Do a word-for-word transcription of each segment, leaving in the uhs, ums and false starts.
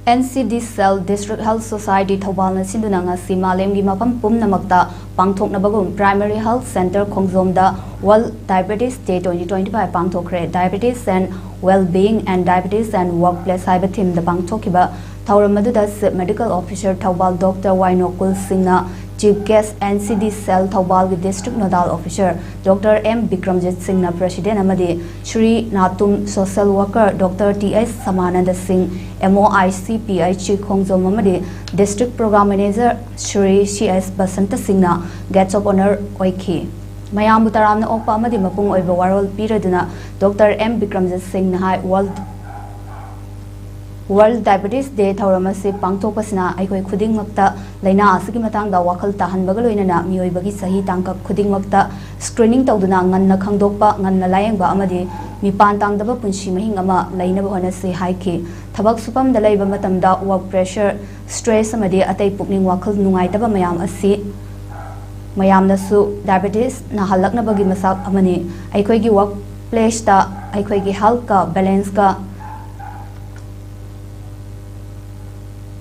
NCD Cell District Health Society ꯊꯧꯕꯥꯜꯅ ꯁꯤꯟꯗꯨꯅ ꯉꯁꯤ ꯃꯥꯂꯦꯝꯒꯤ ꯃꯐꯝ ꯄꯨꯝꯅꯃꯛꯇ ꯄꯥꯡꯊꯣꯛꯅꯕꯒꯨꯝ Primary Health Centre ꯈꯣꯡꯖꯣꯝꯗ World Diabetes Day twenty twenty five ꯄꯥꯡꯊꯣꯛꯈ꯭ꯔꯦ꯫ Diabetes and Well-being and Diabetes and Workplace ꯍꯥꯏꯕ themeꯗ ꯄꯥꯡꯊꯣꯛꯈꯤꯕ ꯊꯧꯔꯝ ꯑꯗꯨꯗ Chief Medical Officer Thoubal Doctor ꯋꯥꯏꯅꯣꯀꯨꯜ ꯁꯤꯡꯅ, Chief Guest NCD Cell ꯊꯧꯕꯥꯜꯒꯤ District Nodal Officer Doctor M Bikramjit ꯁꯤꯡꯅ President ꯑꯃꯗꯤ Shri Natum Social Worker Doctor T H Samananda Singh, MOIC PHC ꯈꯣꯡꯖꯣꯝ ꯑꯃꯗꯤ District Program Manager Shri C S Basanta ꯁꯤꯡꯅ Guest of Honour ꯑꯣꯏꯈꯤ꯫ ꯃꯌꯥꯝꯕꯨ ꯇꯔꯥꯝꯅ ꯑꯣꯛꯄ ꯑꯃꯗꯤ ꯃꯄꯨꯡ ꯑꯣꯏꯕ ꯋꯥꯔꯣꯜ ꯄꯤꯔꯗꯨꯅ Doctor M ꯕꯤꯀ꯭ꯔꯝꯖꯤꯠ ꯁꯤꯡꯅ ꯍꯥꯏ, World World Diabetes Day ꯊꯧꯔꯝ ꯑꯁꯤ ꯄꯥꯡꯊꯣꯛꯄꯁꯤꯅ ꯑꯩꯈꯣꯏ ꯈꯨꯗꯤꯡꯃꯛꯇ ꯂꯥꯏꯅꯥ ꯑꯁꯤꯒꯤ ꯃꯇꯥꯡꯗ ꯋꯥꯈꯜ ꯇꯥꯍꯟꯕꯒ ꯂꯣꯏꯅꯅ ꯃꯤꯑꯣꯏꯕꯒꯤ ꯆꯍꯤ ꯇꯥꯡꯀꯛ ꯈꯨꯗꯤꯡꯃꯛꯇ screening ꯇꯧꯗꯨꯅ ꯉꯟꯅ ꯈꯪꯗꯣꯛꯄ, ꯉꯟꯅ ꯂꯥꯌꯦꯡꯕ ꯑꯃꯗꯤ ꯃꯤꯄꯥꯟ ꯇꯥꯡꯗꯕ ꯄꯨꯟꯁꯤ ꯃꯍꯤꯡ ꯑꯃ ꯂꯩꯅꯕ ꯍꯣꯠꯅꯁꯤ ꯍꯥꯏꯈꯤ꯫ ꯊꯕꯛ ꯁꯨꯐꯝꯗ ꯂꯩꯕ ꯃꯇꯝꯗ work pressure, stress ꯑꯃꯗꯤ ꯑꯇꯩ ꯄꯨꯛꯅꯤꯡ ꯋꯥꯈꯜ ꯅꯨꯡꯉꯥꯏꯇꯕ ꯃꯌꯥꯝ ꯑꯁꯤ ꯃꯌꯥꯝꯅꯁꯨ diabetes ꯅꯥꯍꯜꯂꯛꯅꯕꯒꯤ ꯃꯆꯥꯛ ꯑꯃꯅꯤ꯫ ꯑꯩꯈꯣꯏꯒꯤ work placeꯇ ꯑꯩꯈꯣꯏꯒꯤ healthꯀ balanceꯀ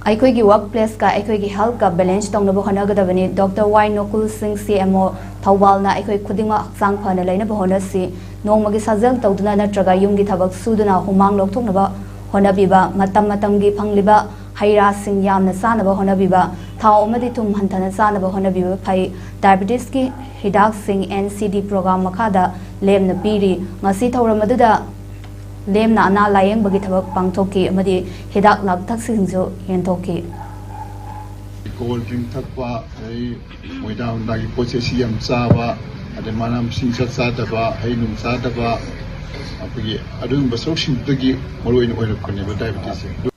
ꯑꯩꯈꯣꯏꯒꯤ work placeꯀ ꯑꯩꯈꯣꯏꯒꯤ healthꯀ balance ꯇꯧꯅꯕ ꯍꯣꯠꯅꯒꯗꯕꯅꯤ꯫ Doctor ꯋꯥꯏ ꯅꯣꯀꯨꯜ ꯁꯤꯡ, CMO, ꯊꯧꯕꯥꯜꯅ ꯑꯩꯈꯣꯏ ꯈꯨꯗꯤꯡꯃꯛ ꯍꯛꯆꯥꯡ ꯐꯅ ꯂꯩꯅꯕ ꯍꯣꯠꯅꯁꯤ꯫ ꯅꯣꯡꯃꯒꯤ ꯁꯥꯖꯦꯜ ꯇꯧꯗꯨꯅ ꯅꯠꯇ꯭ꯔꯒ ꯌꯨꯝꯒꯤ ꯊꯕꯛ ꯁꯨꯗꯨꯅ ꯍꯨꯃꯥꯡ ꯂꯧꯊꯣꯛꯅꯕ ꯍꯣꯠꯅꯕꯤꯕ, ꯃꯇꯝ ꯃꯇꯝꯒꯤ ꯐꯪꯂꯤꯕ ꯍꯩ ꯔꯥꯁꯤꯡ ꯌꯥꯝꯅ ꯆꯥꯅꯕ ꯍꯣꯠꯅꯕꯤꯕ, ꯊꯥꯎ ꯑꯃꯗꯤ ꯊꯨꯝ ꯍꯟꯊꯅ ꯆꯥꯅꯕ ꯍꯣꯠꯅꯕꯤꯕ ꯐꯩ꯫ Diabetesꯀꯤ ꯍꯤꯗꯥꯛꯁꯤꯡ NCD program ꯃꯈꯥꯗ ꯂꯦꯝꯅ ꯄꯤꯔꯤ꯫ ꯉꯁꯤ ꯊꯧꯔꯝ ꯑꯗꯨꯗ ꯂꯦꯝꯅ ꯑꯅꯥ ꯂꯥꯌꯦꯡꯕꯒꯤ ꯊꯕꯛ ꯄꯥꯡꯊꯣꯛꯈꯤ ꯑꯃꯗꯤ ꯍꯤꯗꯥꯛ ꯂꯥꯡꯊꯛꯁꯤꯡꯁꯨ ꯌꯦꯟꯊꯣꯛꯈꯤ꯫ Cold drink ꯊꯛꯄ, ꯑꯗꯩ ꯃꯣꯏꯗꯥ ꯍꯨꯟꯗꯥꯒꯤ ꯄꯣꯠ ꯆꯩꯁꯤ ꯌꯥꯝ ꯆꯥꯕ, ꯑꯗꯩ ꯃꯅꯥ ꯃꯁꯤꯡ ꯆꯥꯛ ꯆꯥꯗꯕ, ꯍꯩ ꯅꯨꯡ ꯆꯥꯗꯕ, ꯑꯩꯈꯣꯏꯒꯤ ꯑꯗꯨꯒꯨꯝꯕ ꯁꯔꯨꯛꯁꯤꯡꯗꯨꯗꯒꯤ ꯃꯔꯨꯑꯣꯏꯅ ꯑꯣꯏꯔꯛꯄꯅꯦꯕ diabetesꯁꯦ꯫